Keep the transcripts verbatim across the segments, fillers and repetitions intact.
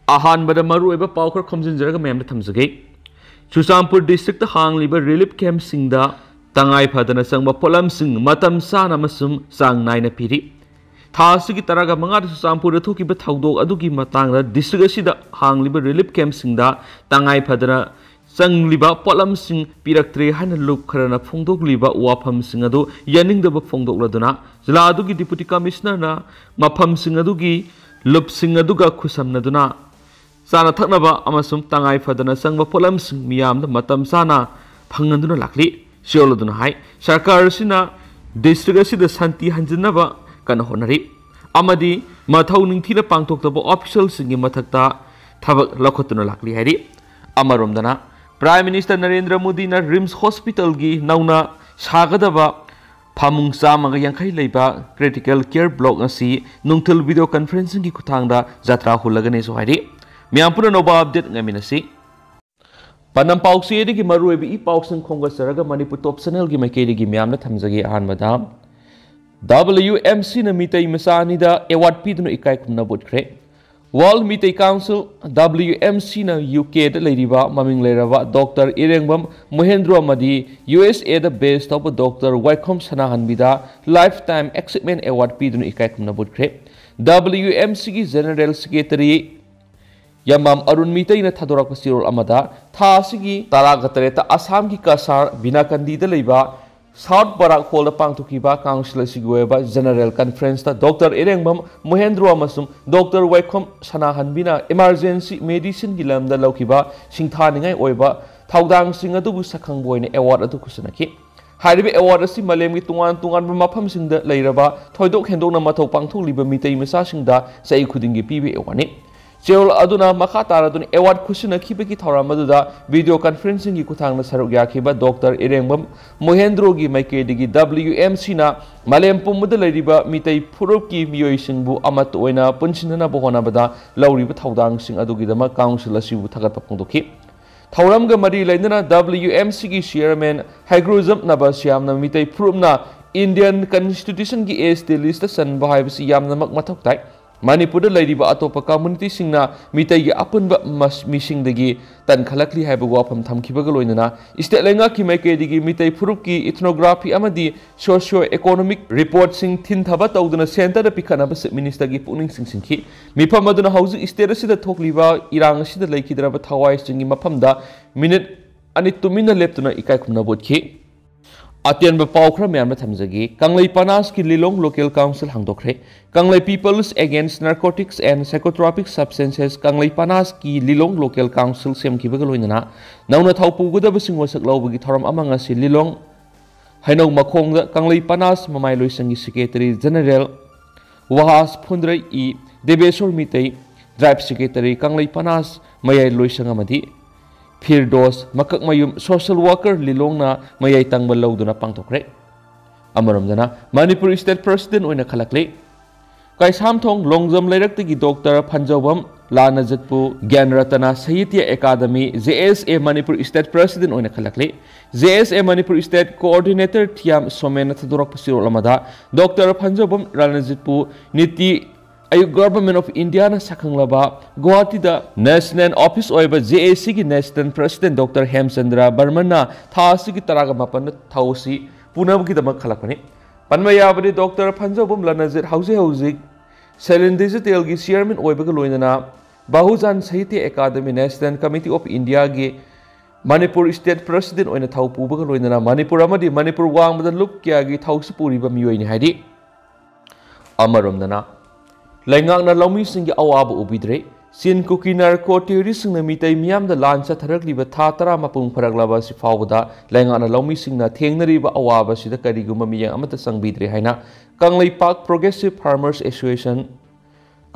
ꯑꯍꯥꯟꯕꯗ ꯃꯔꯨꯑꯣꯏꯕ ꯄꯥꯎ ꯈꯔ ꯈꯣꯝꯖꯤꯟꯖꯔꯒ ꯃꯌꯥꯝꯗ ꯊꯝꯖꯒꯦ꯫ ꯆꯨꯔꯆꯥꯟꯄꯨꯔ district ꯍꯥꯡꯂꯤꯕ relief camp ꯁꯤꯡꯗ ꯇꯉꯥꯏ ꯐꯗꯅ ꯆꯪꯕ ꯄꯣꯠꯂꯝꯁꯤꯡ ꯃꯇꯝ ꯆꯥꯅ ꯑꯃꯁꯨꯡ ꯆꯥꯡ ꯅꯥꯏꯅ ꯄꯤꯔꯤ꯫ ꯊꯥ ꯑꯁꯤꯒꯤ ꯇꯔꯥꯒ ꯃꯉꯥꯗ ꯆꯨꯔꯆꯥꯟꯄꯨꯔꯗ ꯊꯣꯛꯈꯤꯕ ꯊꯧꯗꯣꯛ ꯑꯗꯨꯒꯤ ꯃꯇꯥꯡꯗ district ꯑꯁꯤꯗ ꯍꯥꯡꯂꯤꯕ relief camp ꯁꯤꯡꯗ ꯇꯉꯥꯏ ꯐꯗꯅ ꯆꯪꯂꯤꯕ ꯄꯣꯠꯂꯝꯁꯤꯡ ꯄꯤꯔꯛꯇ꯭ꯔꯦ ꯍꯥꯏꯅ ꯂꯨꯞ ꯈꯔꯅ ꯐꯣꯡꯗꯣꯛꯂꯤꯕ ꯋꯥꯐꯝꯁꯤꯡ ꯑꯗꯨ ꯌꯥꯅꯤꯡꯗꯕ ꯐꯣꯡꯗꯣꯛꯂꯗꯨꯅ, ꯖꯤꯂꯥ ꯑꯗꯨꯒꯤ Deputy Commissioner ꯅ ꯃꯐꯝꯁꯤꯡ ꯑꯗꯨꯒꯤ ꯂꯨꯞꯁꯤꯡ ꯑꯗꯨꯒ ꯈꯨꯠꯁꯝꯅꯗꯨꯅ ꯆꯥꯅ ꯊꯛꯅꯕ ꯑꯃꯁꯨꯡ ꯇꯉꯥꯏ ꯐꯗꯅ ꯆꯪꯕ ꯄꯣꯠꯂꯝꯁꯤꯡ ꯃꯤꯌꯥꯝꯗ ꯃꯇꯝ ꯆꯥꯅ ꯐꯪꯍꯟꯗꯨꯅ ꯂꯥꯛꯂꯤ꯫ ꯁꯤꯑꯣꯜ ꯑꯗꯨꯅ ꯍꯥꯏ, ꯁꯔꯀꯥꯔ ꯑꯁꯤꯅ district ꯑꯁꯤꯗ ꯁꯥꯟꯇꯤ ꯍꯟꯖꯤꯟꯅꯕ ꯀꯟꯅ ꯍꯣꯠꯅꯔꯤ ꯑꯃꯗꯤ ꯃꯊꯧ ꯅꯤꯡꯊꯤꯅ ꯄꯥꯡꯊꯣꯛꯇꯕ official ꯁꯤꯡꯒꯤ ꯃꯊꯛꯇ ꯊꯕꯛ ꯂꯧꯈꯠꯇꯨꯅ ꯂꯥꯛꯂꯤ ꯍꯥꯏꯔꯤ꯫ ꯑꯃꯔꯣꯝꯗꯅ, Prime Minister ꯅꯔꯦꯟꯗ꯭ꯔ ꯃꯣꯗꯤꯅ RIMS hospital ꯒꯤ ꯅꯧꯅ ꯁꯥꯒꯗꯕ ꯐꯃꯨꯡ ꯆꯥꯝꯃꯒ ꯌꯥꯡꯈꯩ ꯂꯩꯕ critical care block ꯑꯁꯤ ꯅꯨꯡꯊꯤꯜ video conferencing ꯒꯤ ꯈꯨꯠꯊꯥꯡꯗ ꯖꯇ꯭ꯔꯥ ꯍꯨꯜꯂꯒꯅꯤꯁꯨ ꯍꯥꯏꯔꯤ꯫ ꯃꯌꯥꯝ ꯄꯨꯝꯅ ꯅꯣꯕꯥ update ꯉꯥꯏꯃꯤꯟꯅꯁꯤ꯫ ꯄꯥꯟꯗꯝ ꯄꯥꯎꯆꯦꯗꯒꯤ ꯃꯔꯨꯑꯣꯏꯕ ꯏ ꯄꯥꯎꯁꯤꯡ ꯈꯣꯝꯒꯠꯆꯔꯒ ꯃꯅꯤꯄꯨꯔ Top Channel ꯒꯤ ꯃꯥꯏꯀꯩꯗꯒꯤ ꯃꯌꯥꯝꯅ ꯊꯝꯖꯒꯦ꯫ ꯑꯍꯥꯟꯕꯗ, W M C ꯅ ꯃꯤꯇꯩ ꯃꯆꯥ ꯑꯅꯤꯗ award ꯄꯤꯗꯨꯅ ꯏꯀꯥꯏ ꯈꯨꯝꯅꯕ ꯎꯠꯈ꯭ꯔꯦ꯫ World Meitei Council, W M C ꯅ U K ꯗ ꯂꯩꯔꯤꯕ ꯃꯃꯤꯡ ꯂꯩꯔꯕ Doctor ꯏꯔꯦꯡꯕꯝ ꯃꯣꯍꯦꯟꯗ꯭ꯔꯣ ꯑꯃꯗꯤ U S A the base ꯇꯧꯕ Doctor ꯋꯥꯏꯈꯣꯝ ꯁꯅꯥꯍꯟꯕꯤꯗ Lifetime Achievement Award ꯄꯤꯗꯨꯅ ꯏꯀꯥꯏ ꯈꯨꯝꯅꯕ ꯎꯠꯈ꯭ꯔꯦ꯫ W M C ꯒꯤ General Secretary ꯌꯥꯝꯕꯝ ꯑꯔꯨꯟ ꯃꯤꯇꯩꯅ ꯊꯥꯗꯣꯔꯛꯄ ꯆꯦꯔꯣꯜ ꯑꯃꯗ, ꯊꯥ ꯑꯁꯤꯒꯤ ꯇꯔꯥꯒ ꯇꯔꯦꯠꯇ ꯑꯁꯥꯝꯒꯤ ꯀꯁꯥꯔ ꯕꯤꯅꯥꯀꯟꯗꯤꯗ ꯂꯩꯕ South Barak Hall ꯗ ꯄꯥꯡꯊꯣꯛꯈꯤꯕ Council ꯑꯁꯤꯒꯤ ꯑꯣꯏꯕ General Conference ꯇ Doctor ꯏꯔꯦꯡꯕꯝ ꯃꯣꯍꯦꯟꯗ꯭ꯔꯣ ꯑꯃꯁꯨꯡ Doctor ꯋꯥꯏꯈꯣꯝ ꯁꯅꯥꯍꯟꯕꯤꯅ emergency medicine ꯒꯤ ꯂꯝꯗ ꯂꯧꯈꯤꯕ ꯁꯤꯡꯊꯥꯅꯤꯡꯉꯥꯏ ꯑꯣꯏꯕ ꯊꯧꯗꯥꯡꯁꯤꯡ ꯑꯗꯨꯕꯨ ꯁꯛꯈꯪꯕ ꯑꯣꯏꯅ award ꯑꯗꯨ ꯈꯨꯠꯁꯤꯟꯅꯈꯤ꯫ ꯍꯥꯏꯔꯤꯕ award ꯑꯁꯤ ꯃꯥꯂꯦꯝꯒꯤ ꯇꯣꯉꯥꯟ ꯇꯣꯉꯥꯟꯕ ꯃꯐꯝꯁꯤꯡꯗ ꯂꯩꯔꯕ ꯊꯣꯏꯗꯣꯛ ꯍꯦꯟꯗꯣꯛꯅ ꯃꯊꯧ ꯄꯥꯡꯊꯣꯛꯂꯤꯕ ꯃꯤꯇꯩ ꯃꯆꯥꯁꯤꯡꯗ ꯆꯍꯤ ꯈꯨꯗꯤꯡꯒꯤ ꯄꯤꯕ award ꯅꯤ꯫ ꯆꯦꯔꯣꯜ ꯑꯗꯨꯅ ꯃꯈꯥ ꯇꯥꯔꯗꯨꯅ award ꯈꯨꯠꯁꯤꯟꯅꯈꯤꯕꯒꯤ ꯊꯧꯔꯝ ꯑꯗꯨꯗ video conferencing ꯒꯤ ꯈꯨꯠꯊꯥꯡꯗ ꯁꯔꯨꯛ ꯌꯥꯈꯤꯕ Doctor ꯏꯔꯦꯡꯕꯝ ꯃꯣꯍꯦꯟꯗ꯭ꯔꯣꯒꯤ ꯃꯥꯏꯀꯩꯗꯒꯤ W M C ꯅ ꯃꯥꯂꯦꯝ ꯄꯨꯝꯕꯗ ꯂꯩꯔꯤꯕ ꯃꯤꯇꯩ ꯐꯨꯔꯨꯞꯀꯤ ꯃꯤꯑꯣꯏꯁꯤꯡꯕꯨ ꯑꯃꯠꯇ ꯑꯣꯏꯅ ꯄꯨꯟꯁꯤꯟꯅꯅꯕ ꯍꯣꯠꯅꯕꯗ ꯂꯧꯔꯤꯕ ꯊꯧꯗꯥꯡꯁꯤꯡ ꯑꯗꯨꯒꯤꯗꯃꯛ Council ꯑꯁꯤꯕꯨ ꯊꯥꯒꯠꯄ ꯐꯣꯡꯗꯣꯛꯈꯤ꯫ ꯊꯧꯔꯝꯒ ꯃꯔꯤ ꯂꯩꯅꯅ W M C ꯒꯤ Chairman ꯍꯩꯒ꯭ꯔꯨꯖꯝ ꯅꯕꯁ꯭ꯌꯥꯝꯅ ꯃꯤꯇꯩ ꯐꯨꯔꯨꯞꯅ Indian Constitution ꯒꯤ S T list ꯇ ꯆꯟꯕ ꯍꯥꯏꯕꯁꯤ ꯌꯥꯝꯅꯃꯛ ꯃꯊꯧ ꯇꯥꯏ꯫ ꯃꯅꯤꯄꯨꯔꯗ ꯂꯩꯔꯤꯕ ꯑꯇꯣꯞꯄ ꯀꯝꯃꯨꯅꯤꯇꯤꯁꯤꯡꯅ ꯃꯤꯇꯩꯒꯤ ꯑꯄꯨꯟꯕ ꯃꯁ-, ꯃꯤꯁꯤꯡꯗꯒꯤ ꯇꯟꯈꯠꯂꯛꯂꯤ ꯍꯥꯏꯕ ꯋꯥꯐꯝ ꯊꯝꯈꯤꯕꯒ ꯂꯣꯏꯅꯅ ꯏꯁꯇꯦꯠ ꯂꯩꯉꯥꯛꯀꯤ ꯃꯥꯏꯀꯩꯗꯒꯤ ꯃꯤꯇꯩ ꯐꯨꯔꯨꯞꯀꯤ ꯏꯊꯅꯣꯒ꯭ꯔꯥꯐꯤ ꯑꯃꯗꯤ ꯁꯣꯁꯤꯌꯣ ꯏꯀꯣꯅꯣꯃꯤꯛ ꯔꯤꯄꯣꯔꯠꯁꯤꯡ ꯊꯤꯟꯊꯕ ꯇꯧꯗꯨꯅ ꯁꯦꯟꯇꯔꯗ ꯄꯤꯈꯠꯅꯕ ꯆꯤꯐ ꯃꯤꯅꯤꯁꯇꯔꯒꯤ ꯄꯨꯛꯅꯤꯡ ꯆꯤꯡꯁꯤꯟꯈꯤ꯫ ꯃꯤꯐꯝ ꯑꯗꯨꯅ ꯍꯧꯖꯤꯛ ꯏꯁꯇꯦꯠ ꯑꯁꯤꯗ ꯊꯣꯛꯂꯤꯕ ꯏꯔꯥꯡ ꯑꯁꯤꯗ ꯂꯩꯈꯤꯗ꯭ꯔꯕ ꯊꯋꯥꯏꯁꯤꯡꯒꯤ ꯃꯐꯝꯗ ꯃꯤꯅꯤꯠ ꯑꯅꯤ ꯇꯨꯃꯤꯟꯅ ꯂꯦꯞꯇꯨꯅ ꯏꯀꯥꯏ ꯈꯨꯝꯅꯕ ꯎꯠꯈꯤ꯫ ꯑꯇꯦꯟꯕ ꯄꯥꯎ ꯈꯔ ꯃꯌꯥꯝꯅ ꯊꯝꯖꯒꯦ꯫ ꯀꯪꯂꯩ ꯄꯅꯥꯁꯀꯤ ꯂꯤꯂꯣꯡ ꯂꯣꯀꯦꯜ ꯀꯥꯎꯟꯁꯤꯜ ꯍꯥꯡꯗꯣꯛꯈ꯭ꯔꯦ꯫ ꯀꯪꯂꯩ People's Against Narcotics and Psychotropic Substances, ꯀꯪꯂꯩ ꯄꯅꯥꯁꯀꯤ ꯂꯤꯂꯣꯡ ꯂꯣꯀꯦꯜ ꯀꯥꯎꯟꯁꯤꯜ ꯁꯦꯝꯈꯤꯕꯒ ꯂꯣꯏꯅꯅ ꯅꯧꯅ ꯊꯧ ꯄꯨꯒꯗꯕꯁꯤꯡ ꯋꯥꯁꯛ ꯂꯧꯕꯒꯤ ꯊꯧꯔꯝ ꯑꯃ ꯉꯁꯤ ꯂꯤꯂꯣꯡ ꯍꯩꯅꯧ ꯃꯈꯣꯡꯗ ꯀꯪꯂꯩ ꯄꯅꯥꯁ ꯃꯃꯥꯏ ꯂꯣꯏꯁꯪꯒꯤ ꯁꯦꯀ꯭ꯔꯦꯇꯔꯤ ꯖꯦꯅꯔꯦꯜ ꯋꯥꯍꯥꯁ ꯐꯨꯟꯗ꯭ꯔꯩ ꯏ ꯗꯦꯕꯦꯁꯣꯔ ꯃꯤꯇꯩ, ꯇ꯭ꯔꯥꯏꯕ ꯁꯦꯀ꯭ꯔꯦꯇꯔꯤ ꯀꯪꯂꯩ ꯄꯅꯥꯁ ꯃꯌꯥꯏ ꯂꯣꯏꯁꯪ ꯑꯃꯗꯤ ꯐꯤꯔꯗꯣꯁ ꯃꯀꯛꯃꯌꯨꯝ ꯁꯣꯁꯦꯜ ꯋꯥꯀꯔ ꯂꯤꯂꯣꯡꯅ ꯃꯌꯥꯏ ꯇꯪꯕ ꯂꯧꯗꯨꯅ ꯄꯥꯡꯊꯣꯛꯈ꯭ꯔꯦ꯫ ꯑꯃꯔꯣꯝꯗꯅ ꯃꯅꯤꯄꯨꯔ ꯏꯁꯇꯦꯠ ꯄ꯭ꯔꯁꯤꯗꯦꯟ ꯑꯣꯏꯅ ꯈꯜꯂꯛꯂꯤ꯫ ꯀꯩꯁꯥꯝꯊꯣꯡ ꯂꯣꯡꯖꯝ ꯂꯩꯔꯛꯇꯒꯤ ꯗꯣꯛꯇꯔ ꯐꯟꯖꯧꯕꯝ ꯂꯥꯅꯖꯠꯄꯨ Gyan Ratna Sahitya academy, J S A, Manipur state president ꯑꯣꯏꯅ ꯈꯜꯂꯛꯂꯤ꯫ J S A Manipur state coordinator Thiyam ꯁꯣꯃꯦꯟꯅ ꯊꯥꯗꯣꯔꯛꯄ ꯆꯦꯔꯣꯜ ꯑꯃꯗ ꯗꯣꯛꯇꯔ ꯐꯟꯖꯧꯕꯝ ꯔꯥꯅꯖꯤꯠꯄꯨ ꯅꯤꯇꯤ ꯑꯌꯣꯒ ꯒꯚꯔꯟꯃꯦꯟꯠ ꯑꯣꯐ ꯏꯟꯗꯤꯌꯥꯅ ꯁꯛꯈꯪꯂꯕ ꯒꯨꯋꯥꯍꯥꯇꯤꯗ ꯅꯦꯁꯅꯦꯜ ꯑꯣꯐꯤꯁ ꯑꯣꯏꯕ ꯖꯦ ꯑꯦ ꯁꯤꯒꯤ ꯅꯦꯁꯅꯦꯜ ꯄ꯭ꯔꯁꯤꯗꯦꯟ ꯗꯣꯛꯇꯔ ꯍꯦꯝꯆꯟꯗ꯭ꯔ ꯕꯔꯃꯟꯅ ꯊꯥ ꯑꯁꯤꯒꯤ ꯇꯔꯥꯒ ꯃꯥꯄꯟꯗ ꯊꯧ ꯑꯁꯤ ꯄꯨꯅꯕꯒꯤꯗꯃꯛ ꯈꯜꯂꯛꯄꯅꯤ꯫ ꯄꯟꯕ ꯌꯥꯕꯗꯤ ꯗꯣꯛꯇꯔ ꯐꯟꯖꯧꯕꯝ ꯂꯅꯖꯤꯠ ꯍꯧꯖꯤꯛ ꯍꯧꯖꯤꯛ ꯁꯦꯂꯤꯟ ꯗꯤꯖꯤꯇꯦꯜꯒꯤ ꯆꯤꯌꯔꯃꯦꯟ ꯑꯣꯏꯕꯒ ꯂꯣꯏꯅꯅ ꯕꯍꯨꯖꯥꯟ ꯁꯥꯍꯤꯇ꯭ꯌ ꯑꯦꯀꯥꯗꯃꯤ ꯅꯦꯁꯅꯦꯜ ꯀꯃꯤꯇꯤ ꯑꯣꯐ ꯏꯟꯗꯤꯌꯥꯒꯤ ꯃꯅꯤꯄꯨꯔ ꯏꯁꯇꯦꯠ ꯄ꯭ꯔꯁꯤꯗꯦꯟ ꯑꯣꯏꯅ ꯊꯧ ꯄꯨꯕꯒ ꯂꯣꯏꯅꯅ ꯃꯅꯤꯄꯨꯔ ꯑꯃꯗꯤ ꯃꯅꯤꯄꯨꯔ ꯋꯥꯡꯃꯗ ꯂꯨꯞ ꯀꯌꯥꯒꯤ ꯊꯧꯁꯤ ꯄꯨꯔꯤꯕ ꯃꯤꯑꯣꯏꯅꯤ ꯍꯥꯏꯗꯤ꯫ ꯑꯃꯔꯣꯝꯗꯅ ꯂꯩꯉꯥꯛꯅ ꯂꯧꯃꯤꯁꯤꯡꯒꯤ ꯑꯋꯥꯕ ꯎꯕꯤꯗ꯭ꯔꯦ꯫ ꯆꯤꯟ ꯀꯨꯀꯤ ꯅꯥꯔꯀꯣ ꯇꯦꯔꯣꯔꯤꯁꯁꯤꯡꯅ ꯃꯤꯇꯩ ꯃꯤꯌꯥꯝꯗ ꯂꯥꯟ ꯆꯠꯊꯔꯛꯂꯤꯕ ꯊꯥ ꯇꯔꯥ ꯃꯄꯨꯡ ꯐꯥꯔꯛꯂꯕ ꯑꯁꯤ ꯐꯥꯎꯕꯗ ꯂꯩꯉꯥꯛꯅ ꯂꯧꯃꯤꯁꯤꯡꯅ ꯊꯦꯡꯅꯔꯤꯕ ꯑꯋꯥꯕ ꯑꯁꯤꯗ ꯀꯔꯤꯒꯨꯝꯕ ꯃꯤꯠꯌꯦꯡ ꯑꯃꯠꯇ ꯆꯪꯕꯤꯗ꯭ꯔꯦ ꯍꯥꯏꯅ ꯀꯪꯂꯩꯄꯥꯛ ꯄ꯭ꯔꯣꯒ꯭ꯔꯦꯁꯤꯚ ꯐꯥꯔꯃꯔꯁ ꯑꯦꯁꯣꯁꯤꯌꯦꯁꯟ,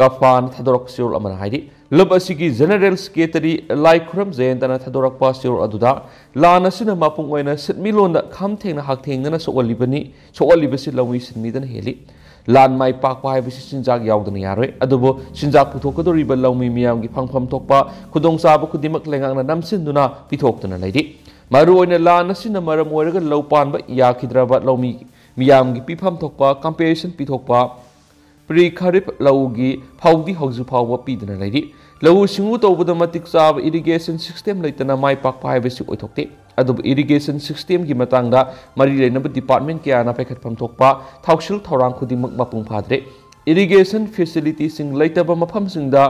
ꯀꯐꯥꯅ ꯊꯥꯗꯣꯔꯛꯄ ꯆꯦꯔꯣꯜ ꯑꯃꯅ ꯍꯥꯏꯔꯤ꯫ ꯂꯨꯞ ꯑꯁꯤꯒꯤ ꯖꯦꯅꯔꯦꯜ ꯁꯦꯀ꯭ꯔꯦꯇꯔꯤ ꯂꯥꯏꯈꯨꯔꯝ ꯖꯌꯟꯇꯅ ꯊꯥꯗꯣꯔꯛꯄ ꯆꯦꯔꯣꯜ ꯑꯗꯨꯗ ꯂꯥꯟ ꯑꯁꯤꯅ ꯃꯄꯨꯡ ꯑꯣꯏꯅ ꯁꯤꯟꯃꯤꯠꯂꯣꯟꯗ ꯈꯝ ꯊꯦꯡꯅ ꯍꯛꯊꯦꯡꯅꯅ ꯁꯣꯛꯍꯜꯂꯤꯕꯅꯤ, ꯁꯣꯛꯍꯜꯂꯤꯕꯁꯤ ꯂꯧꯃꯤ ꯁꯤꯟꯃꯤꯗꯅ ꯍꯦꯜꯂꯤ꯫ ꯂꯥꯟ ꯃꯥꯏ ꯄꯥꯛꯄ ꯍꯥꯏꯕꯁꯤ ꯆꯤꯟꯖꯥꯛ ꯌꯥꯎꯗꯅ ꯌꯥꯔꯣꯏ꯫ ꯑꯗꯨꯕꯨ ꯆꯤꯟꯖꯥꯛ ꯄꯨꯊꯣꯛꯀꯗꯧꯔꯤꯕ ꯂꯧꯃꯤ ꯃꯤꯌꯥꯝꯒꯤ ꯐꯪꯐꯝ ꯊꯣꯛꯄ ꯈꯨꯗꯣꯡꯆꯥꯕ ꯈꯨꯗꯤꯡꯃꯛ ꯂꯩꯉꯥꯛꯅ ꯅꯝꯁꯤꯟꯗꯨꯅ ꯄꯤꯊꯣꯛꯇꯨꯅ ꯂꯩꯔꯤ꯫ ꯃꯔꯨꯑꯣꯏꯅ ꯂꯥꯟ ꯑꯁꯤꯅ ꯃꯔꯝ ꯑꯣꯏꯔꯒ ꯂꯧ ꯄꯥꯟꯕ ꯌꯥꯈꯤꯗ꯭ꯔꯕ ꯂꯧꯃꯤ ꯃꯤꯌꯥꯝꯒꯤ ꯄꯤꯐꯝ ꯊꯣꯛꯄ ꯀꯝꯄꯦꯟꯁꯦꯁꯟ ꯄꯤꯊꯣꯛꯄ, ꯄ꯭ꯔꯤ ꯈꯔꯤꯐ ꯂꯧꯒꯤ ꯐꯧꯗꯤ ꯍꯧꯖꯤꯛ ꯐꯥꯎꯕ ꯄꯤꯗꯨꯅ ꯂꯩꯔꯤ꯫ ꯂꯧꯎ ꯁꯤꯡꯎ ꯇꯧꯕꯗ ꯃꯇꯤꯛ ꯆꯥꯕ ꯏꯔꯤꯒꯦꯁꯟ ꯁꯤꯁꯇꯦꯝ ꯂꯩꯇꯅ ꯃꯥꯏ ꯄꯥꯛꯄ ꯍꯥꯏꯕꯁꯤ ꯑꯣꯏꯊꯣꯛꯇꯦ꯫ ꯑꯗꯨꯕꯨ ꯏꯔꯤꯒꯦꯁꯟ ꯁꯤꯁꯇꯦꯝꯒꯤ ꯃꯇꯥꯡꯗ ꯃꯔꯤ ꯂꯩꯅꯕ ꯗꯤꯄꯥꯔꯠꯃꯦꯟ ꯀꯌꯥꯅ ꯄꯥꯏꯈꯠꯐꯝ ꯊꯣꯛꯄ ꯊꯧꯁꯤꯜ ꯊꯧꯔꯥꯡ ꯈꯨꯗꯤꯡꯃꯛ ꯃꯄꯨꯡ ꯐꯥꯗ꯭ꯔꯦ꯫ ꯏꯔꯤꯒꯦꯁꯟ ꯐꯦꯁꯤꯂꯤꯇꯤꯁꯤꯡ ꯂꯩꯇꯕ ꯃꯐꯝꯁꯤꯡꯗ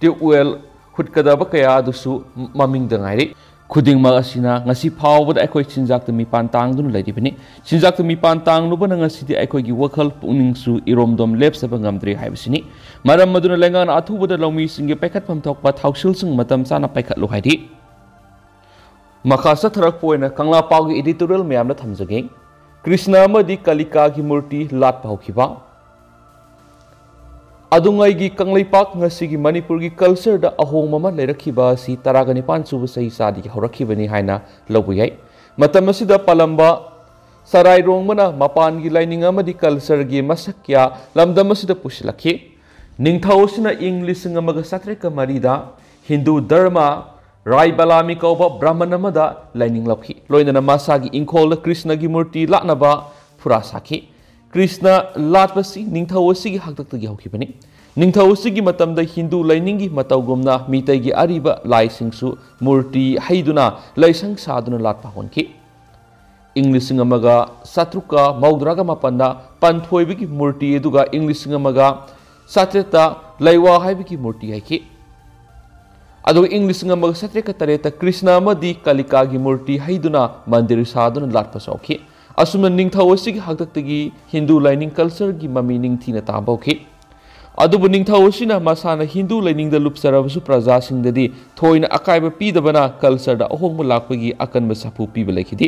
ꯇ꯭ꯌꯨꯕꯋꯦꯜ ꯍꯨꯠꯀꯗꯕ ꯀꯌꯥ ꯑꯗꯨꯁꯨ ꯃꯃꯤꯡꯗ ꯉꯥꯏꯔꯤ꯫ ꯈꯨꯗꯤꯡꯃꯛ ꯑꯁꯤꯅ ꯉꯁꯤ ꯐꯥꯎꯕꯗ ꯑꯩꯈꯣꯏ ꯆꯤꯟꯖꯥꯛꯇ ꯃꯤꯄꯥꯟ ꯇꯥꯡꯗꯨꯅ ꯂꯩꯔꯤꯕꯅꯤ꯫ ꯆꯤꯟꯖꯥꯛꯇ ꯃꯤꯄꯥꯟ ꯇꯥꯡꯂꯨꯕꯅ ꯉꯁꯤꯗꯤ ꯑꯩꯈꯣꯏꯒꯤ ꯋꯥꯈꯜ ꯄꯨꯛꯅꯤꯡꯁꯨ ꯏꯔꯣꯝꯗꯣꯝ ꯂꯦꯞꯆꯕ ꯉꯝꯗ꯭ꯔꯦ ꯍꯥꯏꯕꯁꯤꯅꯤ꯫ ꯃꯔꯝ ꯑꯗꯨꯅ ꯂꯩꯉꯥꯛꯅ ꯑꯊꯨꯕꯗ ꯂꯧꯃꯤꯁꯤꯡꯒꯤ ꯄꯥꯏꯈꯠꯐꯝ ꯊꯣꯛꯄ ꯊꯧꯁꯤꯜꯁꯤꯡ ꯃꯇꯝ ꯆꯥꯅ ꯄꯥꯏꯈꯠꯂꯨ ꯍꯥꯏꯔꯤ꯫ ꯃꯈꯥ ꯆꯠꯊꯔꯛꯄ ꯑꯣꯏꯅ ꯀꯪꯂꯥ ꯄꯥꯎꯒꯤ ꯏꯗꯤꯇꯣꯔꯤꯌꯦꯜ ꯃꯌꯥꯝꯗ ꯊꯝꯖꯒꯦ꯫ ꯀ꯭ꯔꯤꯁꯅ ꯑꯃꯗꯤ ꯀꯥꯂꯤꯀꯥꯒꯤ ꯃꯨꯔꯇꯤ ꯂꯥꯠꯄ ꯍꯧꯈꯤꯕ꯫ ꯑꯗꯨꯉꯩꯒꯤ ꯀꯪꯂꯩꯄꯥꯛ ꯉꯁꯤꯒꯤ ꯃꯅꯤꯄꯨꯔꯒꯤ ꯀꯜꯆꯔꯗ ꯑꯍꯣꯡꯕ ꯑꯃ ꯂꯩꯔꯛꯈꯤꯕ ꯑꯁꯤ ꯇꯔꯥꯒ ꯅꯤꯄꯥꯟ ꯁꯨꯕ ꯆꯍꯤ ꯆꯥꯗꯒꯤ ꯍꯧꯔꯛꯈꯤꯕꯅꯤ ꯍꯥꯏꯅ ꯂꯧꯕ ꯌꯥꯏ꯫ ꯃꯇꯝ ꯑꯁꯤꯗ ꯄꯥꯜꯂꯝꯕ ꯁꯔꯥꯏꯔꯣꯡꯕꯅ ꯃꯄꯥꯟꯒꯤ ꯂꯥꯏꯅꯤꯡ ꯑꯃꯗꯤ ꯀꯜꯆꯔꯒꯤ ꯃꯁꯛ ꯀꯌꯥ ꯂꯝꯗꯝ ꯑꯁꯤꯗ ꯄꯨꯁꯤꯜꯂꯛꯈꯤ꯫ ꯅꯤꯡꯊꯧ ꯑꯁꯤꯅ ꯏꯪ ꯂꯤꯁꯤꯡ ꯑꯃꯒ ꯆꯥꯇ꯭ꯔꯦꯠꯀ ꯃꯔꯤꯗ ꯍꯤꯟꯗꯨ ꯙꯔꯃ ꯔꯥꯏꯕꯂꯥꯃꯤ ꯀꯧꯕ ꯕ꯭ꯔꯥꯍꯃꯟ ꯑꯃꯗ ꯂꯥꯏꯅꯤꯡ ꯂꯧꯈꯤ꯫ ꯂꯣꯏꯅꯅ ꯃꯁꯥꯒꯤ ꯏꯪꯈꯣꯜꯗ ꯀ꯭ꯔꯤꯁꯅꯒꯤ ꯃꯨꯔꯇꯤ ꯂꯥꯠꯅꯕ ꯐꯨꯔꯥ ꯁꯥꯈꯤ꯫ ꯀ꯭ꯔꯤꯁꯅ ꯂꯥꯠꯄꯁꯤ ꯅꯤꯡꯊꯧ ꯑꯁꯤꯒꯤ ꯍꯥꯛꯇꯛꯇꯒꯤ ꯍꯧꯈꯤꯕꯅꯤ꯫ ꯅꯤꯡꯊꯧ ꯑꯁꯤꯒꯤ ꯃꯇꯝꯗ ꯍꯤꯟꯗꯨ ꯂꯥꯏꯅꯤꯡꯒꯤ ꯃꯇꯧꯒꯨꯝꯅ ꯃꯤꯇꯩꯒꯤ ꯑꯔꯤꯕ ꯂꯥꯏꯁꯤꯡꯁꯨ ꯃꯨꯔꯇꯤ ꯍꯩꯗꯨꯅ ꯂꯥꯏꯁꯪ ꯁꯥꯗꯨꯅ ꯂꯥꯠꯄ ꯍꯧꯍꯟꯈꯤ꯫ ꯏꯪ ꯂꯤꯁꯤꯡ ꯑꯃꯒ ꯆꯥꯇ꯭ꯔꯨꯛꯀ ꯃꯧꯗ꯭ꯔꯥꯒ ꯃꯥꯄꯟꯗ ꯄꯥꯟꯊꯣꯏꯕꯒꯤ ꯃꯨꯔꯇꯤ ꯑꯗꯨꯒ ꯏꯪ ꯂꯤꯁꯤꯡ ꯑꯃꯒ ꯆꯥꯇ꯭ꯔꯦꯠꯇ ꯂꯩꯋꯥ ꯍꯥꯏꯕꯒꯤ ꯃꯨꯔꯇꯤ ꯍꯩꯈꯤ꯫ ꯑꯗꯨꯒ ꯏꯪ ꯂꯤꯁꯤꯡ ꯑꯃꯒ ꯆꯥꯇ꯭ꯔꯦꯠꯀ ꯇꯔꯦꯠꯇ ꯀ꯭ꯔꯤꯁꯅ ꯑꯃꯗꯤ ꯀꯥꯂꯤꯀꯥꯒꯤ ꯃꯨꯔꯇꯤ ꯍꯩꯗꯨꯅ ꯃꯟꯗꯤꯔ ꯁꯥꯗꯨꯅ ꯂꯥꯠꯄꯁꯨ ꯍꯧꯈꯤ꯫ ꯑꯁꯨꯝꯅ ꯅꯤꯡꯊꯧ ꯑꯁꯤꯒꯤ ꯍꯥꯛꯇꯛꯇꯒꯤ ꯍꯤꯟꯗꯨ ꯂꯥꯏꯅꯤꯡ ꯀꯜꯆꯔꯒꯤ ꯃꯃꯤ ꯅꯤꯡꯊꯤꯅ ꯇꯥꯕ ꯍꯧꯈꯤ꯫ ꯑꯗꯨꯕꯨ ꯅꯤꯡꯊꯧ ꯑꯁꯤꯅ ꯃꯁꯥꯅ ꯍꯤꯟꯗꯨ ꯂꯥꯏꯅꯤꯡꯗ ꯂꯨꯞꯆꯔꯕꯁꯨ ꯄ꯭ꯔꯖꯥꯁꯤꯡꯗꯗꯤ ꯊꯣꯏꯅ ꯑꯀꯥꯏꯕ ꯄꯤꯗꯕꯅ ꯀꯜꯆꯔꯗ ꯑꯍꯣꯡꯕ ꯂꯥꯛꯄꯒꯤ ꯑꯀꯟꯕ ꯁꯥꯐꯨ ꯄꯤꯕ ꯂꯩꯈꯤꯗꯦ꯫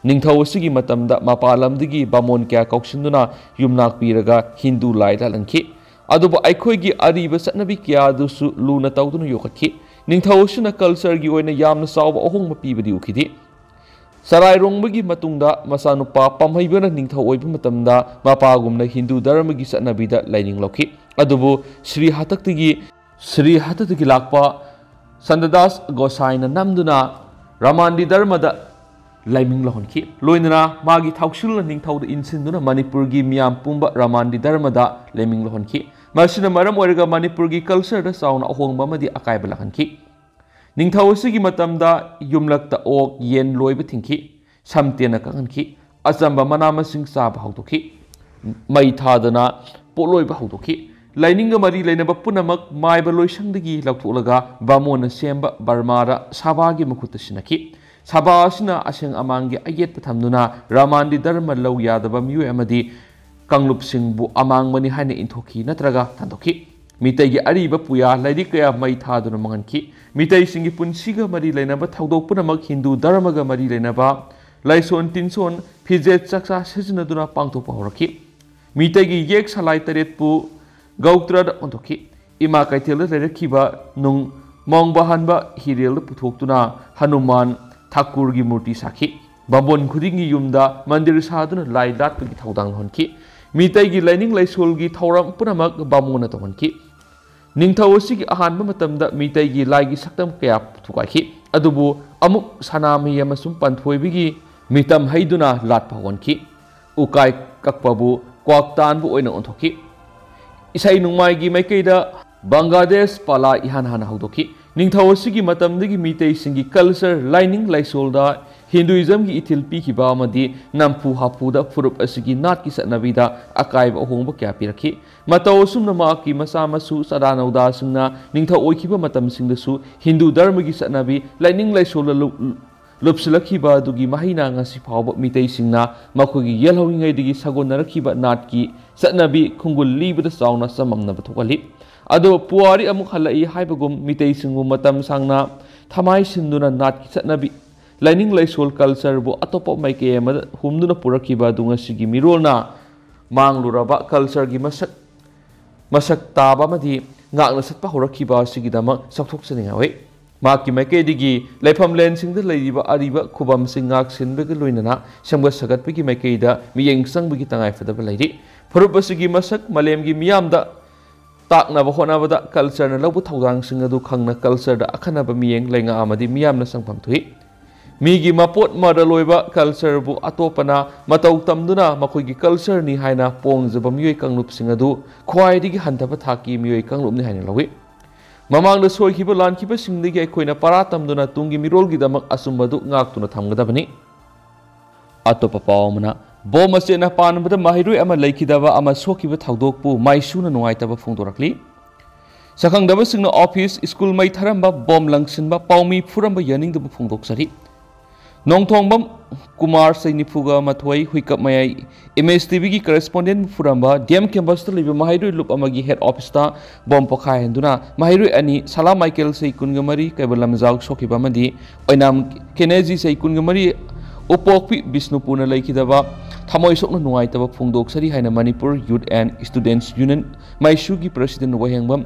ꯅꯤꯡꯊꯧ ꯑꯁꯤꯒꯤ ꯃꯇꯝꯗ ꯃꯄꯥꯟ ꯂꯝꯗꯒꯤ ꯕꯥꯃꯣꯟ ꯀꯌꯥ ꯀꯧꯁꯤꯟꯗꯨꯅ ꯌꯨꯝꯅꯥꯛ ꯄꯤꯔꯒ ꯍꯤꯟꯗꯨ ꯂꯥꯏ ꯂꯥꯠꯍꯟꯈꯤ꯫ ꯑꯗꯨꯕꯨ ꯑꯩꯈꯣꯏꯒꯤ ꯑꯔꯤꯕ ꯆꯠꯅꯕꯤ ꯀꯌꯥ ꯑꯗꯨꯁꯨ ꯂꯨꯅ ꯇꯧꯗꯨꯅ ꯌꯣꯛꯈꯠꯈꯤ꯫ ꯅꯤꯡꯊꯧ ꯑꯁꯤꯅ ꯀꯜꯆꯔꯒꯤ ꯑꯣꯏꯅ ꯌꯥꯝꯅ ꯆꯥꯎꯕ ꯑꯍꯣꯡꯕ ꯄꯤꯕꯗꯤ ꯎꯈꯤꯗꯦ꯫ ꯁꯔꯥꯏꯔꯣꯡꯕꯒꯤ ꯃꯇꯨꯡꯗ ꯃꯆꯥꯅꯨꯄꯥ ꯄꯥꯝꯍꯩꯕꯅ ꯅꯤꯡꯊꯧ ꯑꯣꯏꯕ ꯃꯇꯝꯗ ꯃꯄꯥꯒꯨꯝꯅ ꯍꯤꯟꯗꯨ ꯙꯔꯃꯒꯤ ꯆꯠꯅꯕꯤꯗ ꯂꯥꯏꯅꯤꯡ ꯂꯧꯈꯤ꯫ ꯑꯗꯨꯕꯨ ꯁ꯭ꯔꯤ ꯍꯥꯛꯇꯛꯇꯒꯤ, ꯁ꯭ꯔꯤ ꯍꯥꯛꯇꯛꯇꯒꯤ ꯂꯥꯛꯄ ꯁꯟꯗꯗꯥꯁ ꯒꯣꯁꯥꯏꯅ ꯅꯝꯗꯨꯅ ꯔꯃꯥꯟꯗꯤ ꯙꯔꯃꯗ ꯂꯥꯏꯃꯤꯡ ꯂꯧꯍꯟꯈꯤ꯫ ꯂꯣꯏꯅꯅ ꯃꯥꯒꯤ ꯊꯧꯁꯤꯜꯅ ꯅꯤꯡꯊꯧꯗ ꯏꯟꯁꯤꯟꯗꯨꯅ ꯃꯅꯤꯄꯨꯔꯒꯤ ꯃꯤꯌꯥꯝ ꯄꯨꯝꯕ ꯔꯃꯥꯟꯗꯤ ꯙꯔꯃꯗ ꯂꯥꯏꯃꯤꯡ ꯂꯧꯍꯟꯈꯤ꯫ ꯃꯁꯤꯅ ꯃꯔꯝ ꯑꯣꯏꯔꯒ ꯃꯅꯤꯄꯨꯔꯒꯤ cultureꯗ ꯆꯥꯎꯅ ꯑꯍꯣꯡꯕ ꯑꯃꯗꯤ ꯑꯀꯥꯏꯕ ꯂꯥꯛꯍꯟꯈꯤ꯫ ꯅꯤꯡꯊꯧ ꯑꯁꯤꯒꯤ ꯃꯇꯝꯗ ꯌꯨꯝꯂꯛꯇ ꯑꯣꯛ, ꯌꯦꯟ ꯂꯣꯏꯕ ꯊꯤꯡꯈꯤ, ꯁꯝ ꯇꯦꯟꯅ ꯀꯛꯍꯟꯈꯤ, ꯑꯆꯝꯕ ꯃꯅꯥ ꯃꯁꯤꯡ ꯆꯥꯕ ꯍꯧꯗꯣꯛꯈꯤ꯫ ꯃꯩ ꯊꯥꯗꯅ ꯄꯣꯠꯂꯣꯏꯕ ꯍꯧꯗꯣꯛꯈꯤ꯫ ꯂꯥꯏꯅꯤꯡꯒ ꯃꯔꯤ ꯂꯩꯅꯕ ꯄꯨꯝꯅꯃꯛ ꯃꯥꯏꯕ ꯂꯣꯏꯁꯪꯗꯒꯤ ꯂꯧꯊꯣꯛꯂꯒ ꯕꯥꯃꯣꯟꯅ ꯁꯦꯝꯕ ꯕꯔꯃꯥꯔ ꯁꯥꯕꯥꯒꯤ ꯃꯈꯨꯠꯇ ꯁꯤꯟꯅꯈꯤ꯫ ꯁꯥꯕꯥ ꯑꯁꯤꯅ ꯑꯁꯦꯡ ꯑꯃꯥꯡꯒꯤ ꯑꯌꯦꯠꯄ ꯊꯝꯗꯨꯅ ꯔꯃꯥꯟꯗꯤ ꯙꯔꯃ ꯂꯧ ꯌꯥꯗꯕ ꯃꯤꯑꯣꯏ ꯑꯃꯗꯤ ꯀꯥꯡꯂꯨꯞꯁꯤꯡꯕꯨ ꯑꯃꯥꯡꯕꯅꯤ ꯍꯥꯏꯅ ꯏꯟꯊꯣꯛꯈꯤ ꯅꯠꯇ꯭ꯔꯒ ꯊꯥꯗꯣꯛꯈꯤ꯫ ꯃꯤꯇꯩꯒꯤ ꯑꯔꯤꯕ ꯄꯨꯌꯥ ꯂꯥꯏꯔꯤꯛ ꯀꯌꯥ ꯃꯩ ꯊꯥꯗꯨꯅ ꯃꯥꯡꯍꯟꯈꯤ꯫ ꯃꯤꯇꯩꯁꯤꯡꯒꯤ ꯄꯨꯟꯁꯤꯒ ꯃꯔꯤ ꯂꯩꯅꯕ ꯊꯧꯗꯣꯛ ꯄꯨꯝꯅꯃꯛ ꯍꯤꯟꯗꯨ ꯙꯔꯃꯒ ꯃꯔꯤ ꯂꯩꯅꯕ ꯂꯥꯏꯁꯣꯟ ꯇꯤꯟꯁꯣꯟ, ꯐꯤꯖꯦꯠ ꯆꯥꯛꯆꯥ ꯁꯤꯖꯤꯟꯅꯗꯨꯅ ꯄꯥꯡꯊꯣꯛꯄ ꯍꯧꯔꯛꯈꯤ꯫ ꯃꯤꯇꯩꯒꯤ ꯌꯦꯛ ꯁꯂꯥꯏ ꯇꯔꯦꯠꯄꯨ ꯒꯧꯇ꯭ꯔꯗ ꯑꯣꯟꯊꯣꯛꯈꯤ꯫ ꯏꯃꯥ ꯀꯩꯊꯦꯜꯗ ꯂꯩꯔꯛꯈꯤꯕ ꯅꯨꯡ ꯃꯣꯡꯕꯍꯟꯕ ꯍꯤꯔꯦꯜꯗ ꯄꯨꯊꯣꯛꯇꯨꯅ ꯍꯅꯨꯃꯥꯟ ꯊꯥꯀꯨꯔꯒꯤ ꯃꯨꯔꯇꯤ ꯁꯥꯈꯤ꯫ ꯕꯥꯃꯣꯟ ꯈꯨꯗꯤꯡꯒꯤ ꯌꯨꯝꯗ ꯃꯟꯗꯤꯔ ꯁꯥꯗꯨꯅ ꯂꯥꯏ ꯂꯥꯠꯄꯒꯤ ꯊꯧꯗꯥꯡ ꯂꯧꯍꯟꯈꯤ꯫ ꯃꯤꯇꯩꯒꯤ ꯂꯥꯏꯅꯤꯡ ꯂꯥꯏꯁꯣꯜꯒꯤ ꯊꯧꯔꯝ ꯄꯨꯝꯅꯃꯛ ꯕꯥꯃꯣꯟꯅ ꯇꯧꯍꯟꯈꯤ꯫ ꯅꯤꯡꯊꯧ ꯑꯁꯤꯒꯤ ꯑꯍꯥꯟꯕ ꯃꯇꯝꯗ ꯃꯤꯇꯩꯒꯤ ꯂꯥꯏꯒꯤ ꯁꯛꯇꯝ ꯀꯌꯥ ꯊꯨꯒꯥꯏꯈꯤ꯫ ꯑꯗꯨꯕꯨ ꯑꯃꯨꯛ ꯁꯅꯥꯃꯍꯤ ꯑꯃꯁꯨꯡ ꯄꯥꯟꯊꯣꯏꯕꯤꯒꯤ ꯃꯤꯇꯝ ꯍꯩꯗꯨꯅ ꯂꯥꯠꯄ ꯍꯧꯍꯟꯈꯤ꯫ ꯎꯀꯥꯏ ꯀꯛꯄꯕꯨ ꯀ꯭ꯋꯥꯛ ꯇꯥꯟꯕ ꯑꯣꯏꯅ ꯑꯣꯟꯊꯣꯛꯈꯤ꯫ ꯏꯁꯩ ꯅꯣꯡꯃꯥꯏꯒꯤ ꯃꯥꯏꯀꯩꯗ ꯕꯪꯒ꯭ꯂꯥꯗꯦꯁ ꯄꯥꯂꯥ ꯏꯍꯥꯟ ꯍꯥꯟꯅ ꯍꯧꯗꯣꯛꯈꯤ꯫ ꯅꯤꯡꯊꯧ ꯑꯁꯤꯒꯤ ꯃꯇꯝꯗꯒꯤ ꯃꯤꯇꯩꯁꯤꯡꯒꯤ culture, ꯂꯥꯏꯅꯤꯡ ꯂꯥꯏꯁꯣꯜꯗ Hinduismꯒꯤ ꯏꯊꯤꯜ ꯄꯤꯈꯤꯕ ꯑꯃꯗꯤ ꯅꯝꯐꯨ ꯍꯥꯐꯨꯗ ꯐꯨꯔꯨꯞ ꯑꯁꯤꯒꯤ ꯅꯥꯠꯀꯤ ꯆꯠꯅꯕꯤꯗ ꯑꯀꯥꯏꯕ ꯑꯍꯣꯡꯕ ꯀꯌꯥ ꯄꯤꯔꯛꯈꯤ꯫ ꯃꯇꯧ ꯑꯁꯨꯝꯅ ꯃꯍꯥꯛꯀꯤ ꯃꯆꯥ ꯃꯁꯨ ꯆꯥꯗꯥ ꯅꯧꯗꯥꯁꯤꯡꯅ ꯅꯤꯡꯊꯧ ꯑꯣꯏꯈꯤꯕ ꯃꯇꯝꯁꯤꯡꯗꯁꯨ ꯍꯤꯟꯗꯨ ꯙꯔꯃꯒꯤ ꯆꯠꯅꯕꯤ, ꯂꯥꯏꯅꯤꯡ ꯂꯥꯏꯁꯣꯜꯗ ꯂꯨꯞ-, ꯂꯨꯞꯁꯤꯜꯂꯛꯈꯤꯕ ꯑꯗꯨꯒꯤ ꯃꯍꯩꯅ ꯉꯁꯤ ꯐꯥꯎꯕ ꯃꯤꯇꯩꯁꯤꯡꯅ ꯃꯈꯣꯏꯒꯤ ꯌꯦꯜꯍꯧꯔꯤꯉꯩꯗꯒꯤ ꯁꯥꯒꯣꯟꯅꯔꯛꯈꯤꯕ ꯅꯥꯠꯀꯤ ꯆꯠꯅꯕꯤ ꯈꯣꯡꯒꯨꯜ ꯂꯤꯕꯗ ꯆꯥꯎꯅ ꯆꯃꯝꯅꯕ ꯊꯣꯛꯍꯜꯂꯤ꯫ ꯑꯗꯨꯕꯨ ꯄꯨꯋꯥꯔꯤ ꯑꯃꯨꯛ ꯍꯜꯂꯛꯏ ꯍꯥꯏꯕꯒꯨꯝ ꯃꯤꯇꯩꯁꯤꯡꯕꯨ ꯃꯇꯝ ꯁꯥꯡꯅ ꯊꯃꯥꯏ ꯁꯤꯟꯗꯨꯅ ꯅꯥꯠꯀꯤ ꯆꯠꯅꯕꯤ, ꯂꯥꯏꯅꯤꯡ ꯂꯥꯏꯁꯣꯜ cultureꯕꯨ ꯑꯇꯣꯞꯄ ꯃꯥꯏꯀꯩ ꯑꯃꯗ ꯍꯨꯝꯗꯨꯅ ꯄꯨꯔꯛꯈꯤꯕ ꯑꯗꯨ ꯉꯁꯤꯒꯤ ꯃꯤꯔꯣꯜꯅ ꯃꯥꯡꯂꯨꯔꯕ cultureꯒꯤ ꯃꯁꯛ, ꯃꯁꯛ ꯇꯥꯕ ꯑꯃꯗꯤ ꯉꯥꯛꯅ ꯆꯠꯄ ꯍꯧꯔꯛꯈꯤꯕ ꯑꯁꯤꯒꯤꯗꯃꯛ ꯆꯥꯎꯊꯣꯛꯆꯅꯤꯡꯉꯥꯏ ꯑꯣꯏ꯫ ꯃꯍꯥꯛꯀꯤ ꯃꯥꯏꯀꯩꯗꯒꯤ ꯂꯩꯐꯝꯂꯦꯟꯁꯤꯡꯗ ꯂꯩꯔꯤꯕ ꯑꯔꯤꯕ ꯈꯨꯕꯝꯁꯤꯡ ꯉꯥꯛ ꯁꯦꯟꯕꯒ ꯂꯣꯏꯅꯅ ꯁꯦꯝꯒꯠ ꯁꯥꯒꯠꯄꯒꯤ ꯃꯥꯏꯀꯩꯗ ꯃꯤꯠꯌꯦꯡ ꯆꯪꯕꯒꯤ ꯇꯉꯥꯏꯐꯗꯕ ꯂꯩꯔꯤ꯫ ꯐꯨꯔꯨꯞ ꯑꯁꯤꯒꯤ ꯃꯁꯛ ꯃꯥꯂꯦꯝꯒꯤ ꯃꯤꯌꯥꯝꯗ ꯇꯥꯛꯅꯕ ꯍꯣꯠꯅꯕꯗ cultureꯅ ꯂꯧꯕ ꯊꯧꯗꯥꯡꯁꯤꯡ ꯑꯗꯨ ꯈꯪꯅ cultureꯗ ꯑꯈꯟꯅꯕ ꯃꯤꯠꯌꯦꯡ ꯂꯩꯉꯥꯛ ꯑꯃꯗꯤ ꯃꯤꯌꯥꯝꯅ ꯆꯪꯐꯝ ꯊꯣꯛꯏ꯫ ꯃꯤꯒꯤ ꯃꯄꯣꯠ ꯃꯔꯜ ꯑꯣꯏꯕ culture ꯕꯨ ꯑꯇꯣꯞꯄꯅ ꯃꯇꯧ ꯇꯝꯗꯨꯅ ꯃꯈꯣꯏꯒꯤ culture ꯅꯤ ꯍꯥꯏꯅ ꯄꯣꯡꯖꯕ ꯃꯤꯑꯣꯏ ꯀꯥꯡꯂꯨꯞꯁꯤꯡ ꯑꯗꯨ ꯈ꯭ꯋꯥꯏꯗꯒꯤ ꯍꯟꯊꯕ ꯊꯥꯛꯀꯤ ꯃꯤꯑꯣꯏ ꯀꯥꯡꯂꯨꯞꯅꯤ ꯍꯥꯏꯅ ꯂꯧꯏ꯫ ꯃꯃꯥꯡꯗ ꯁꯣꯏꯈꯤꯕ ꯂꯥꯟꯈꯤꯕꯁꯤꯡꯗꯒꯤ ꯑꯩꯈꯣꯏꯅ ꯄꯔꯥ ꯇꯝꯗꯨꯅ ꯇꯨꯡꯒꯤ ꯃꯤꯔꯣꯜꯒꯤꯗꯃꯛ ꯑꯆꯨꯝꯕꯗꯨ ꯉꯥꯛꯇꯨꯅ ꯊꯝꯒꯗꯕꯅꯤ꯫ ꯑꯇꯣꯞꯄ ꯄꯥꯎ ꯑꯃꯅ, ꯕꯣꯝ ꯃꯆꯦꯠꯅ ꯄꯥꯟꯕꯗ ꯃꯍꯩꯔꯣꯏ ꯑꯃ ꯂꯩꯈꯤꯗꯕ ꯑꯃ ꯁꯣꯛꯈꯤꯕ ꯊꯧꯗꯣꯛꯄꯨ ꯃꯥꯏꯁꯨꯅ ꯅꯨꯡꯉꯥꯏꯇꯕ ꯐꯣꯡꯗꯣꯔꯛꯂꯤ꯫ ꯁꯛꯈꯪꯗꯕꯁꯤꯡꯅ ꯑꯣꯐꯤꯁ, ꯁ꯭ꯀꯨꯜ ꯃꯩ ꯊꯥꯔꯝꯕ, ꯕꯣꯝ ꯂꯪꯁꯤꯟꯕ, ꯄꯥꯎꯃꯤ ꯐꯨꯔꯝꯕ ꯌꯥꯅꯤꯡꯗꯕ ꯐꯣꯡꯗꯣꯛꯆꯔꯤ꯫ ꯅꯣꯡꯊꯣꯡꯕꯝ ꯀꯨꯃꯥꯔ, ꯆꯍꯤ ꯅꯤꯐꯨꯒ ꯃꯥꯊꯣꯏ, ꯍꯨꯏꯀꯞ ꯃꯌꯥꯏ, M H T V ꯒꯤ correspondent ꯐꯨꯔꯝꯕ, D M campus ꯇ ꯂꯩꯕ ꯃꯍꯩꯔꯣꯏ ꯂꯨꯞ ꯑꯃꯒꯤ head office ꯇ ꯕꯣꯝ ꯄꯣꯈꯥꯏꯍꯟꯗꯨꯅ ꯃꯍꯩꯔꯣꯏ ꯑꯅꯤ, ꯁꯂꯥ ꯃꯥꯏꯀꯦꯜ, ꯆꯍꯤ ꯀꯨꯟꯒ ꯃꯔꯤ, ꯀꯩꯕꯜ ꯂꯝꯖꯥꯎ ꯁꯣꯛꯈꯤꯕ ꯑꯃꯗꯤ ꯑꯣꯏꯅꯥꯝ ꯀꯦꯅꯦꯖꯤ, ꯆꯍꯤ ꯀꯨꯟꯒ ꯃꯔꯤ, ꯎꯄꯣꯛꯄꯤ ꯕꯤꯁꯅꯨꯄꯨꯔꯅ ꯂꯩꯈꯤꯗꯕ ꯊꯃꯣꯏ ꯁꯣꯛꯅ ꯅꯨꯡꯉꯥꯏꯇꯕ ꯐꯣꯡꯗꯣꯛꯆꯔꯤ ꯍꯥꯏꯅ Manipur Youth and Students Union, ꯃꯩꯁꯨꯒꯤ president ꯋꯥꯍꯦꯡꯕꯝ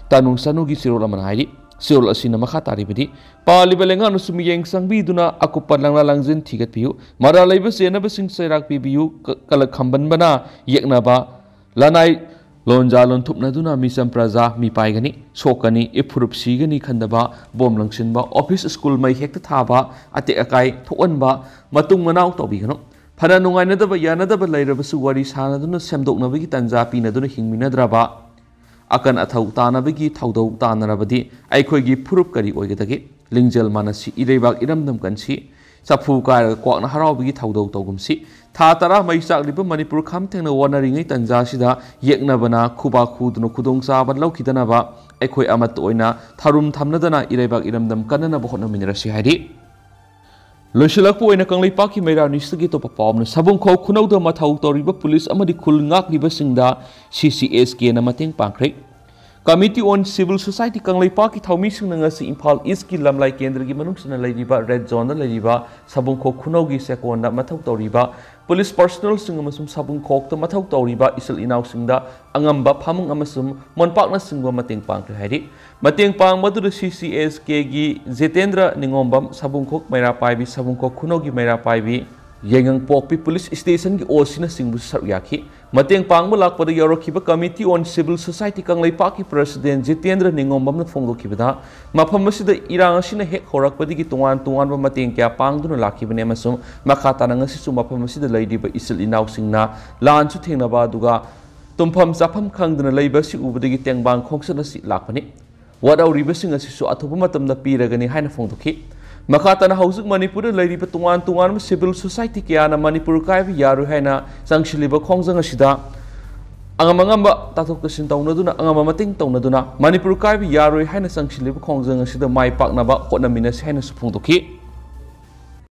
ꯇꯥꯅꯨ ꯁꯅꯨꯒꯤ ꯆꯦꯔꯣꯜ ꯑꯃꯅ ꯍꯥꯏꯔꯤ꯫ ꯆꯦꯔꯣꯜ ꯑꯁꯤꯅ ꯃꯈꯥ ꯇꯥꯔꯤꯕꯗꯤ, ꯄꯥꯜꯂꯤꯕ ꯂꯩꯉꯥꯛꯅꯁꯨ ꯃꯤꯠꯌꯦꯡ ꯆꯪꯕꯤꯗꯨꯅ ꯑꯀꯨꯞꯄ ꯂꯪꯂꯥ ꯂꯪꯖꯤꯟ ꯊꯤꯒꯠꯄꯤꯌꯨ꯫ ꯃꯔꯥꯜ ꯂꯩꯕ ꯆꯦꯟꯅꯕꯁꯤꯡ ꯆꯩꯔꯥꯛ ꯄꯤꯕꯤꯌꯨ꯫ ꯀ-, ꯀꯂꯛ ꯈꯝꯕꯟꯕꯅ ꯌꯦꯛꯅꯕ ꯂꯅꯥꯏ ꯂꯣꯟꯖꯥ ꯂꯣꯟꯊꯨꯞꯅꯗꯨꯅ ꯃꯤꯆꯝ ꯄ꯭ꯔꯖꯥ ꯃꯤꯄꯥꯏꯒꯅꯤ, ꯁꯣꯛꯀꯅꯤ, ꯏꯐꯨꯔꯨꯞ ꯁꯤꯒꯅꯤ ꯈꯟꯗꯕ, ꯕꯣꯝ ꯂꯪꯁꯤꯟꯕ, ꯑꯣꯐꯤꯁ ꯁ꯭ꯀꯨꯜ ꯃꯩ ꯍꯦꯛꯇ ꯊꯥꯕ, ꯑꯇꯦꯛ ꯑꯀꯥꯏ ꯊꯣꯛꯍꯟꯕ ꯃꯇꯨꯡ ꯃꯅꯥꯎ ꯇꯧꯕꯤꯒꯅꯨ꯫ ꯐꯅ ꯅꯨꯡꯉꯥꯏꯅꯗꯕ ꯌꯥꯅꯗꯕ ꯂꯩꯔꯕꯁꯨ ꯋꯥꯔꯤ ꯁꯥꯅꯗꯨꯅ ꯁꯦꯝꯗꯣꯛꯅꯕꯒꯤ ꯇꯥꯟꯖꯥ ꯄꯤꯅꯗꯨꯅ ꯍꯤꯡꯃꯤꯟꯅꯗ꯭ꯔꯕ, ꯑꯀꯟ ꯑꯊꯧ ꯇꯥꯅꯕꯒꯤ ꯊꯧꯗꯧ ꯇꯥꯅꯔꯕꯗꯤ ꯑꯩꯈꯣꯏꯒꯤ ꯐꯨꯔꯨꯞ ꯀꯔꯤ ꯑꯣꯏꯒꯗꯒꯦ? ꯂꯤꯡꯖꯦꯜ ꯃꯥꯟꯅꯁꯤ, ꯏꯔꯩꯕꯥꯛ ꯏꯔꯝꯗꯝ ꯀꯟꯁꯤ, ꯆꯐꯨ ꯀꯥꯏꯔꯒ ꯀ꯭ꯋꯥꯛꯅ ꯍꯔꯥꯎꯕꯒꯤ ꯊꯧꯗꯧ ꯇꯧꯒꯨꯝꯁꯤ꯫ ꯊꯥ ꯇꯔꯥ ꯃꯩ ꯆꯥꯛꯂꯤꯕ ꯃꯅꯤꯄꯨꯔ ꯈꯝ ꯊꯦꯡꯅ ꯋꯥꯅꯔꯤꯉꯩ ꯇꯥꯟꯖꯥꯁꯤꯗ ꯌꯦꯛꯅꯕꯅ ꯈꯨꯕꯥꯛ ꯈꯨꯗꯨꯅ ꯈꯨꯗꯣꯡꯆꯥꯕ ꯂꯧꯈꯤꯗꯅꯕ ꯑꯩꯈꯣꯏ ꯑꯃꯠꯇ ꯑꯣꯏꯅ ꯊꯔꯨꯝ ꯊꯝꯅꯗꯅ ꯏꯔꯩꯕꯥꯛ ꯏꯔꯝꯗꯝ ꯀꯟꯅꯅꯕ ꯍꯣꯠꯅꯃꯤꯟꯅꯔꯁꯤ ꯍꯥꯏꯔꯤ꯫ ꯂꯣꯏꯁꯤꯜꯂꯛꯄ ꯑꯣꯏꯅ ꯀꯪꯂꯩꯄꯥꯛꯀꯤ ꯃꯩꯔꯥ news ꯇꯒꯤ ꯑꯇꯣꯞꯄ ꯄꯥꯎ ꯑꯃꯅ, ꯁꯥꯕꯨꯡꯈꯣꯛ ꯈꯨꯅꯧꯗ ꯃꯊꯧ ꯇꯧꯔꯤꯕ ꯄꯨꯂꯤꯁ ꯑꯃꯗꯤ ꯈꯨꯜ ꯉꯥꯛꯂꯤꯕꯁꯤꯡꯗ C C S K ꯅ ꯃꯇꯦꯡ ꯄꯥꯡꯈ꯭ꯔꯦ꯫ Committee on Civil Society ꯀꯪꯂꯩꯄꯥꯛꯀꯤ ꯊꯧꯃꯤꯁꯤꯡꯅ ꯉꯁꯤ ꯏꯝꯐꯥꯜ East ꯀꯤ ꯂꯝꯂꯥꯏ ꯀꯦꯟꯗ꯭ꯔꯒꯤ ꯃꯅꯨꯡ ꯆꯟꯅ ꯂꯩꯔꯤꯕ red zone ꯗ ꯂꯩꯔꯤꯕ ꯁꯥꯕꯨꯡꯈꯣꯛ ꯈꯨꯅꯧꯒꯤ ꯆꯦꯛꯀꯣꯟꯗ ꯃꯊꯧ ꯇꯧꯔꯤꯕ ꯄꯨꯂꯤꯁ personnel ꯁꯤꯡ ꯑꯃꯁꯨꯡ ꯁꯥꯕꯨꯡꯈꯣꯛꯇ ꯃꯊꯧ ꯇꯧꯔꯤꯕ ꯏꯆꯤꯜ ꯏꯅꯥꯎꯁꯤꯡꯗ ꯑꯉꯝꯕ ꯐꯃꯨꯡ ꯑꯃꯁꯨꯡ ꯃꯣꯟꯄꯥꯛꯅꯆꯤꯡꯕ ꯃꯇꯦꯡ ꯄꯥꯡꯈ꯭ꯔꯦ ꯍꯥꯏꯔꯤ꯫ ꯃꯇꯦꯡ ꯄꯥꯡꯕꯗꯨꯗ C C S K ꯒꯤ ꯖꯤꯇꯦꯟꯗ꯭ꯔ ꯅꯤꯉꯣꯝꯕꯝ, ꯁꯥꯕꯨꯡꯈꯣꯛ ꯃꯩꯔꯥ ꯄꯥꯏꯕꯤ, ꯁꯥꯕꯨꯡꯈꯣꯛ ꯈꯨꯅꯧꯒꯤ ꯃꯩꯔꯥ ꯄꯥꯏꯕꯤ ꯌꯥꯏꯉꯪꯄꯣꯛꯄꯤ ꯄꯨꯂꯤꯁ ꯁ꯭ꯇꯦꯁꯟꯒꯤ ꯑꯣ ꯁꯤꯅꯆꯤꯡꯕꯁꯨ ꯁꯔꯨꯛ ꯌꯥꯈꯤ꯫ ꯃꯇꯦꯡ ꯄꯥꯡꯕ ꯂꯥꯛꯄꯗ ꯌꯥꯎꯔꯛꯈꯤꯕ Committee on Civil Society ꯀꯪꯂꯩꯄꯥꯛꯀꯤ President ꯖꯤꯇꯦꯟꯗ꯭ꯔ ꯅꯤꯉꯣꯝꯕꯝꯅ ꯐꯣꯡꯗꯣꯛꯈꯤꯕꯗ, ꯃꯐꯝ ꯑꯁꯤꯗ ꯏꯔꯥꯡ ꯑꯁꯤꯅ ꯍꯦꯛ ꯍꯧꯔꯛꯄꯗꯒꯤ ꯇꯣꯉꯥꯟ ꯇꯣꯉꯥꯟꯕ ꯃꯇꯦꯡ ꯀꯌꯥ ꯄꯥꯡꯗꯨꯅ ꯂꯥꯛꯈꯤꯕꯅꯤ ꯑꯃꯁꯨꯡ ꯃꯈꯥ ꯇꯥꯅ ꯉꯁꯤꯁꯨ ꯃꯐꯝ ꯑꯁꯤꯗ ꯂꯩꯔꯤꯕ ꯏꯆꯤꯜ ꯏꯅꯥꯎꯁꯤꯡꯅ ꯂꯥꯟꯁꯨ ꯊꯦꯡꯅꯕ, ꯑꯗꯨꯒ ꯇꯨꯝꯐꯝ ꯆꯥꯐꯝ ꯈꯪꯗꯅ ꯂꯩꯕ ꯑꯁꯤ ꯎꯕꯗꯒꯤ ꯇꯦꯡꯕꯥꯡ ꯈꯣꯡꯆꯠ ꯑꯁꯤ ꯂꯥꯛꯄꯅꯤ꯫ ꯋꯥꯠꯍꯧꯔꯤꯕꯁꯤꯡ ꯑꯁꯤꯁꯨ ꯑꯊꯨꯕ ꯃꯇꯝꯗ ꯄꯤꯔꯒꯅꯤ ꯍꯥꯏꯅ ꯐꯣꯡꯗꯣꯛꯈꯤ꯫ ꯃꯈꯥ ꯇꯥꯅ ꯍꯧꯖꯤꯛ ꯃꯅꯤꯄꯨꯔꯗ ꯂꯩꯔꯤꯕ ꯇꯣꯉꯥꯟ ꯇꯣꯉꯥꯟꯕ civil society ꯀꯌꯥꯅ ꯃꯅꯤꯄꯨꯔ ꯀꯥꯏꯕ ꯌꯥꯔꯣꯏ ꯍꯥꯏꯅ ꯆꯪꯁꯤꯜꯂꯤꯕ ꯈꯣꯡꯖꯪ ꯑꯁꯤꯗ ꯑꯉꯝ ꯑꯉꯝꯕ ꯇꯥꯊꯣꯛ ꯇꯥꯁꯤꯟ ꯇꯧꯅꯗꯨꯅ, ꯑꯉꯝꯕ ꯃꯇꯦꯡ ꯇꯧꯅꯗꯨꯅ ꯃꯅꯤꯄꯨꯔ ꯀꯥꯏꯕ ꯌꯥꯔꯣꯏ ꯍꯥꯏꯅ ꯆꯪꯁꯤꯜꯂꯤꯕ ꯈꯣꯡꯖꯪ ꯑꯁꯤꯗ ꯃꯥꯏ ꯄꯥꯛꯅꯕ ꯍꯣꯠꯅꯃꯤꯟꯅꯁꯤ ꯍꯥꯏꯅꯁꯨ ꯐꯣꯡꯗꯣꯛꯈꯤ꯫